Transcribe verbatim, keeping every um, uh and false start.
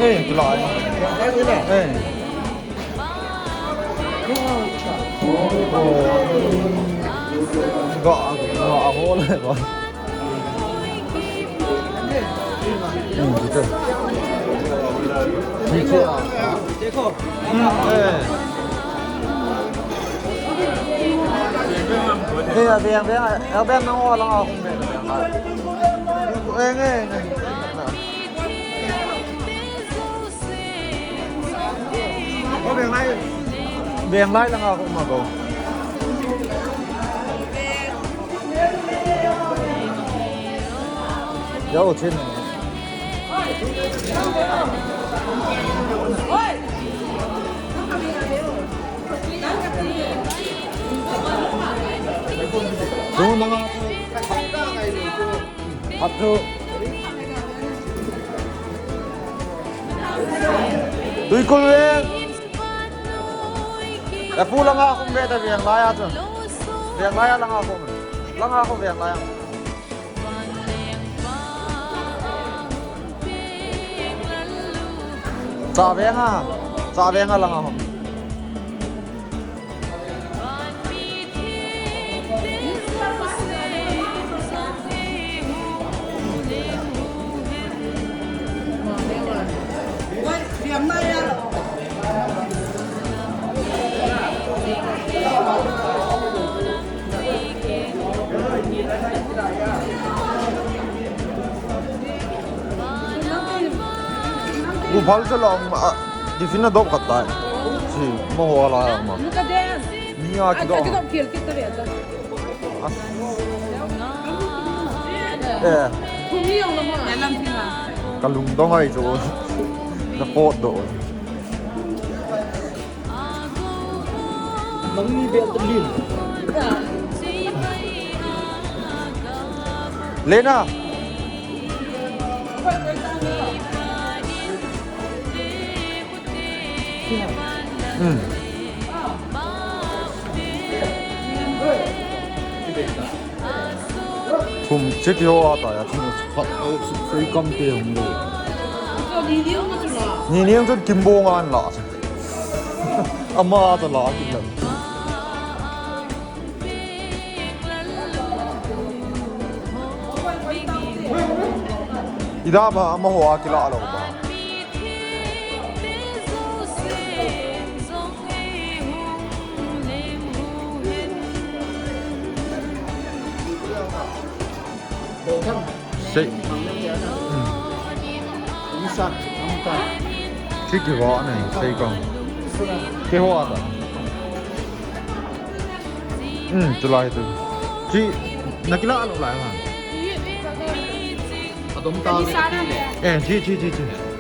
Eh, tu lah. Eh. Ga, ga, ho le, ga. Hmm, dito. Dito, ah. Eh. Eh, abeng, abeng, abeng, nang wala nga akong beng, beng. Eh, eh, eh. Beng lai lang ako mago. Yo, chin. Doon na nga. Up to. Tuikul veng. Apu lang ako, beta veng laya to. Veng laya lang ako. Lang ako, veng laya. Sa veng a. Sa veng a lang ako. Ku phal cha la, um, a, tiffin a dop khat tai. Si, mo ho la ma. Ni a ki dop. Eh. Ka lungdong ai chu. Na pot do. Nangni bel lim. Lena. Hmm. Thum che kiho a ta ya, thum khat, eh, sei kam te hung lo. Ni ni ang chun kimbo ngan la. Ama ta la ki la. Ida ba ama ho a kila lo ba. Sei. Hmm. Chi kiho ne, sei kong. Kiho a ta. Hmm, tu lai tu. Chi, na kila lo lai ma. Eh, chi, chi, chi, chi.